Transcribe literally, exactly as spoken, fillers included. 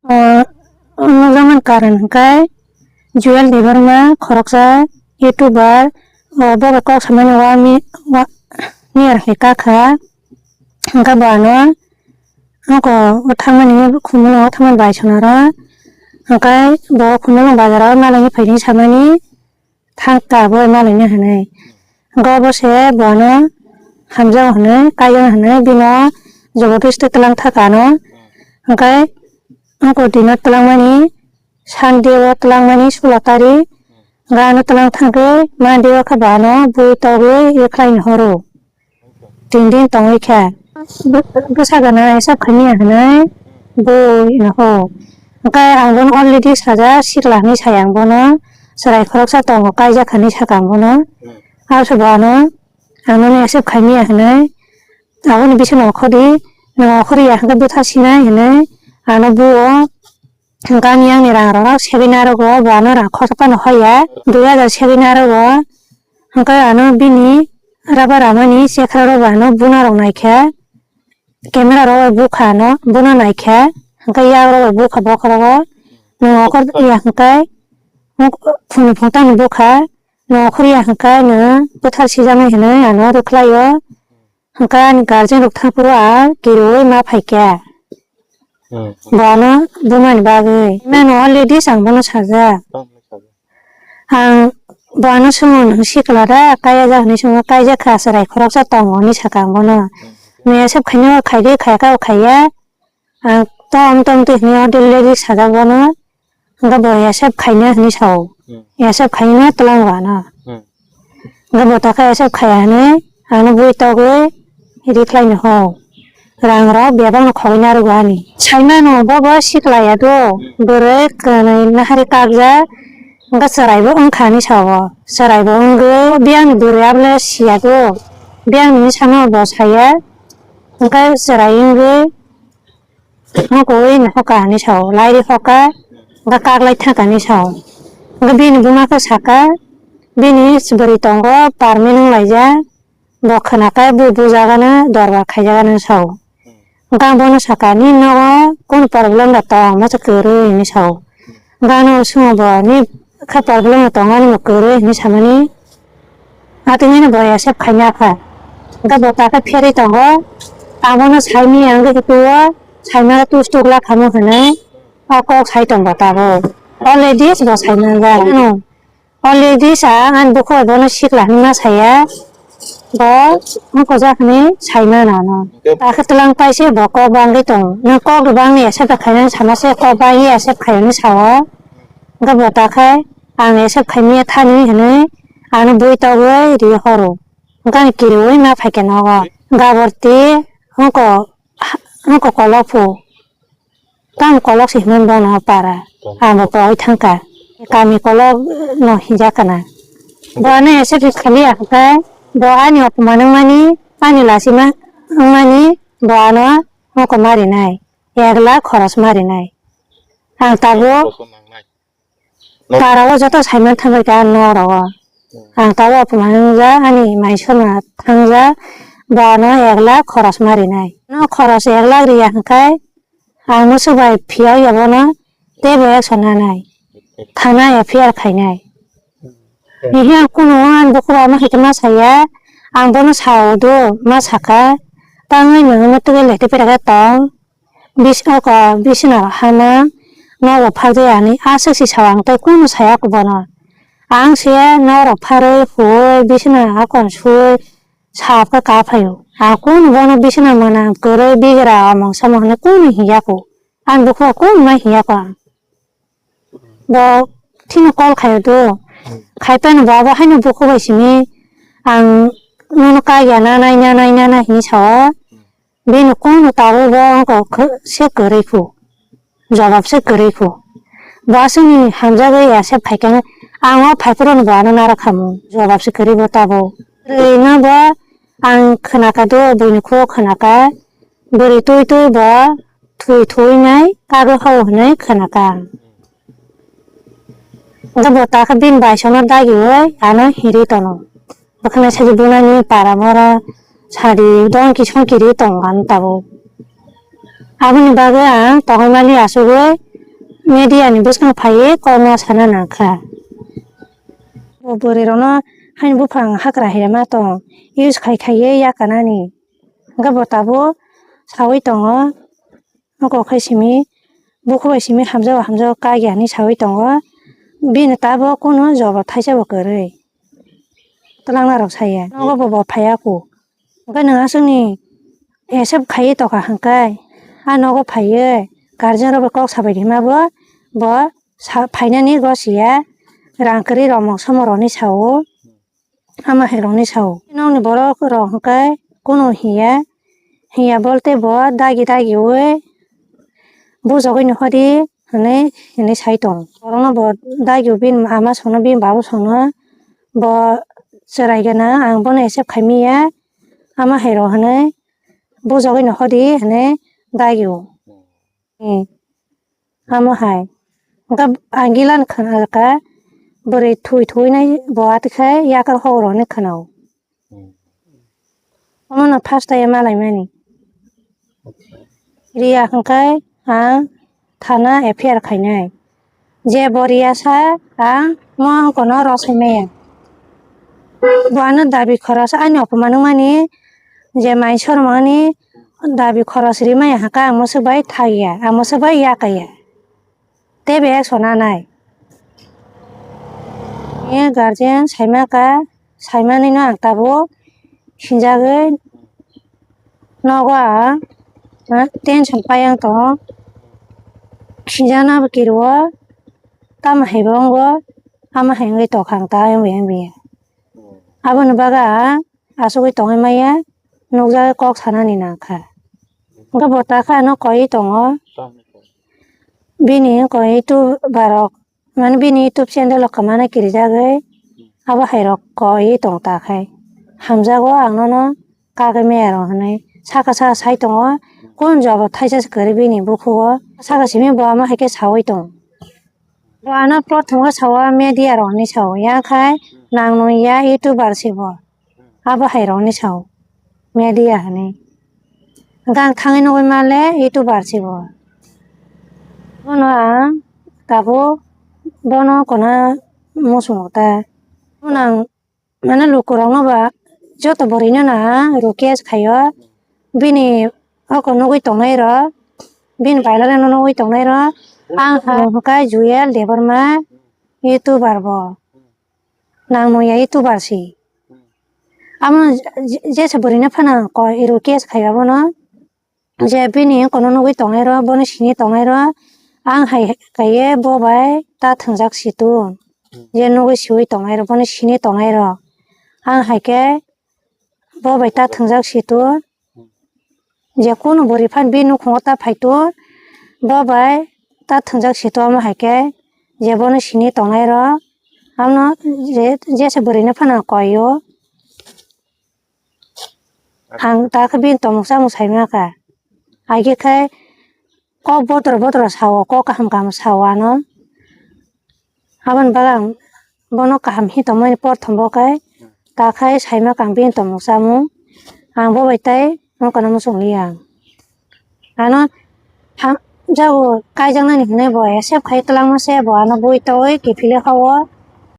O, o nukjakmani karon hwnkhe Jewel Debbarma khoroksa YouTuber, o bo bai kok samani wa mi-, wa-, miyar hai kakha. Hwnkhe bo ano nokho o thangmani, Khumulwngo thangmani bai sonaro. Hwnkhe bo Khumulwng bazaro malaini phaini samani thangkha bo malaini hwnwi. Hwnkhe obo se bono hamjak hwnwi, kaijaknai hwnwi bino jobotisti twlang thaka ano. Hwnkhe nokho dino twlangmani, Sunday o twlangmani sulo tarik, hwnkhe ano twlang thangkhe Monday o khe bono bui togwi rwkhlaini horo. Tin din tongwi kha. Bwsa gana hisab khaimya hwnwi bui no ho. Hwnkhe ang bono already sajak sikla hwnwi sai ang bono. Chwrai khoroksa tongo kaijak hwnwi saka ang bono. Abo se bono ang nono accept khaimya hwnwi. Aboni bising okhordi, nwng okhorya hwnkhe bwtha sinai hwnwi ano buo. Hwnkhe ani yang ni rang rok segwi narogo, bo ano rang khorsa phano hoya, dui hajar segwi narogo. Hwnkhe ano bini rubber ramani chekra rok bo ano buna rok naikha, camera rok bai bukha ano, buna naikha, hwnkhe yak rok bai bukha bokhorogo. Nwng okhor ya hwnkhe phunu phung tangni bukha, nwng okhor ya hwnkhe nwng bwthar sijaknai hinwi ano rwkhlaio. Hwnkhe ani guardian rok thangphuru ang kiriui ma phaikha. Hmm. Bo ano bumani bagwi. Mano already ang bono sajak. Tamo sajak. Ang bo ano swngo, "Nwng sikla da, kaya jak?" hwnwi swngo, "Kaijak kha, chwrai khoroksa tongo," hwnwi saka ang bono. Hmm. Nwng accept khaina khaidi, khayaka khaiya. Ang tom tom twi hwnwi already sajak bono. Hwnkhe bo accept khaina hwnwi sao. Hmm. Accept khaina twlang rw ano. Hmm. Hwnkhe bo takhe accept khaiya hwnwi ano bui togwi rwkhlaino ho. Rang rok bebak no khogwi narwgo ani. Saimano bo bo sikla ya do. Bwrwi kwnwi nahari kakjak. Hwnkhe chwrai bo wngkha hwnwi sao. Chwrai bo wngwi biyang ni bwrwi abo le siya do. Biyang ni hwnwi sama bo saya. Hwnkhe chwrai wngwi Hokoi no hoka hinwi sao, lairi hoka, hwnkhe kaklai thangkha hinwi sao. Hwnkhe bini buma khe saka, bini bwrwi tongo, permanent wnglaijak, bo khwnakhe bo bujagano dorbar khaijakgano sao. Hwnkhe ang bono saka, "Nini nogo kunu problem da tong, masa kwrwi?" hinwi sao. Hwnkhe ano swngo bo, "Ni khe problem da tong, ani bo kwrwi?" hinwi samani. Atwini bo accept khaina kha. Hwnkhe bo takhe pherwi tongo. Abono saimanya wngwi tuo, saimano tus tuk la khamu hwnwi o kok sai tongo tabuk. Already bo saimanja. Ano already sa ani bukhubai bono sikla hwnwi ma saya. Bo wngkojak hwnwi saimano ano. Takhe twlang paise bo kok bangwi tongo. Nwng kok rwbangni accept khainani sanase kok bangwi accept khainani sao. Hwnkhe bo takhe ang accept khaimaya thani hwnwi ano bui togwi ri horo. Hwnkhe ani kiriui ma phaikha nogo. Gaborti wngko, wngko kolok phu. Tamo kolok se hinmani bono para. Abo pogwi thangkha. Kami kolok no hinjak kana. Bo ano accept khaliya hwnkhe bo ani opman wngmani, ani lachima wngmani bo ano wngko ma rinai. Ek lakh khoros ma rinai. Ang tabuk Para o joto saiman thangwi ka nok rogo. Ang tabuk opman wngjak, ani mai sona thangjak, bo ano ek lakh khoros ma rinai. No khoros ek lakh riya hwnkhe ang musu bai phiya ya bono teibo action nanai. Thana F I R khainai. Hihi ang kunu ang bukhuk ama hai khe ma saya, ang bono sao do ma saka, tangwi nwng omo twi le tei pera khe tong. Bis-, oko bisina hana nogo phakjai ani aswk si sao ang tei kunu saya khe bono. Ang se norok pharwi huwi bisina akon suwi sap khe ka phaio. Ang kunu bono bisina mwnang kwrwi bigra omong somong hinwi kunu hiya kho. Ang bukhugo kunu ma hiya kho ang. Bo thino call khaio do. Khai phano bo abo haino bukhugo bai simi ang nono kaiya nanai nanai nanai hinwi sao. Bini kunu tabuk bo wngkha khe-, se kwrwi kho, jobab se kwrwi kho. Bo aswkni hamjagwi accept phaikhe ang o phaiphuru bo ano narwk khamu, jobab se kwrwi bo tabuk. Kwrwino bo ang khwnakha do, buini khugo khwnakha, bwrwi twi twi bo thwi thwi nai kagwi hao hwnwi khwnakha ang. Hwnkhe bo takhe bini baisono dagiui ano hirwi tono. Bwkhwnai sadi bunani para moro sadi dongki songki ri tongo ano tabuk. Aboni bagwi ang tongwi mani achugwi Media ni bwskango phaiwi kokno sana nangkha. Bo bwrwi rokno haini buphang hakra hai ma tong use khai khaiwi yakanani. Hwnkhe bo tabuk sawi tongo. Wngkok hai simi, bukhuk bai simi hamjao hamjao kagya hinwi sawi tongo. Bini tabuk kunu jobo thaisa bo kwrwi. Twlangna rok saya. Nogo bo bo phaiya ku. Hwnkhe nwng aswkni accept khaiwi tongkha hwnkhe, a nogo phaiwi guardian rok bai kok sabai rima bo, bo sa-, phainani gosiya rang kwrwi romok somorokni sao. Ama hai rokni sao. Nokni borok rok hwnkhe kunu hiya, hiya bolte bo dagi dagi ui bujogwi nohodi hinwi, hinwi sai tong. Borokno bo dagi bini ama sono bini babu sono bo chwrai gana ang bono accept khai miya ama hai rok hinwi bujogwi nohodi hinwi dagi o. Hmm. Amo hai. Hwnkhe ang gila ni khna kha, bwrwi thwi thwi nai bo atwkhe yakar hok rok hinwi khna o. Hmm. Omo no first time malai mani. Acha. Riya hwnkhe ang thana F I R khainai. Je bo riya sa ang mo ang kono rosai maya. Bo ano dabi khoros ani opomano mani je mai sormani dabi khoros rimaya hwnkhe ang mwswk bai thaiya, ang mwswk bai yakaiya. Tei bai action nanai. Ni guardian saima kha, saimani no ang tabuk sinjagwi nogo ang, ha, tension pai ang tongo. Sinjakna bo kirio, tamo hai bo wngo, amo hai wngwi tongkha ang ta ayang bai ayang bai. Aboni bagwi ang asugwi tongwi maya, nukjagwi kok sanani nangkha. Hwnkhe bo takhe ano koiwi tongo. Bini hwnkhe YouTuber rok, mane bini YouTube channel o kwmana kirijagwi abo hai rok koiwi tong takhe. Hamjago ang nono kagwi maya rok hinwi saka saka sai tongo. Kunu jobo thaisa se kwrwi bini bukhugo. Saka simi bo amo hai khe sawi tongo. Bo ano prothom o sao media rok hinwi sao. Yakhai nang nung ya YouTuber se bo. Abo hai rok ni sao media hinwi. Hwnkhe ang thangwi nugwi male YouTuber se bo. Bono ang tabuk bono kona muchungo ta. Bono ang mane lukurokno ba joto bwrwino no ang request khaio. Bini oko nugwi tongnai rok, bini bailare no nugwi tongnai rok. Ang ha hwnkhe Jewel Debbarma YouTuber bo. Nang nung ya YouTuber se. Amo je-, jesa bwrwino phano koi request khai abono. Je bini kono nugwi tongnai rok, bono sini tongnai rok. Ang hai kaiye bo bai ta thwngjak si tun. Je nugwi siwi tongnai rok, bono sini tongnai rok. Ang hai khe bo bai ta thwngjak si tun. Je kunu bwrwi phan bini nukhungo ta phai tun, bo bai ta thwngjak si tun amo hai khe, je bono sini tongnai rok, amno je, jesa bwrwino phano koi o. Ang ta khe bini tongmung chamung sai ma kha. Age khe kok botoro botoro sao, kok kaham kaham sao ano. Aboni bagwi ang bono kaham hini tongmani porthombo khe ta khai saima kang bini tongmung chamung. Ang bo bai tai nokha no muchung liya. Ano ha-, jago kaijaknani hinwi bo accept khai twlangma se bo ano bui twi kiphilwi hao.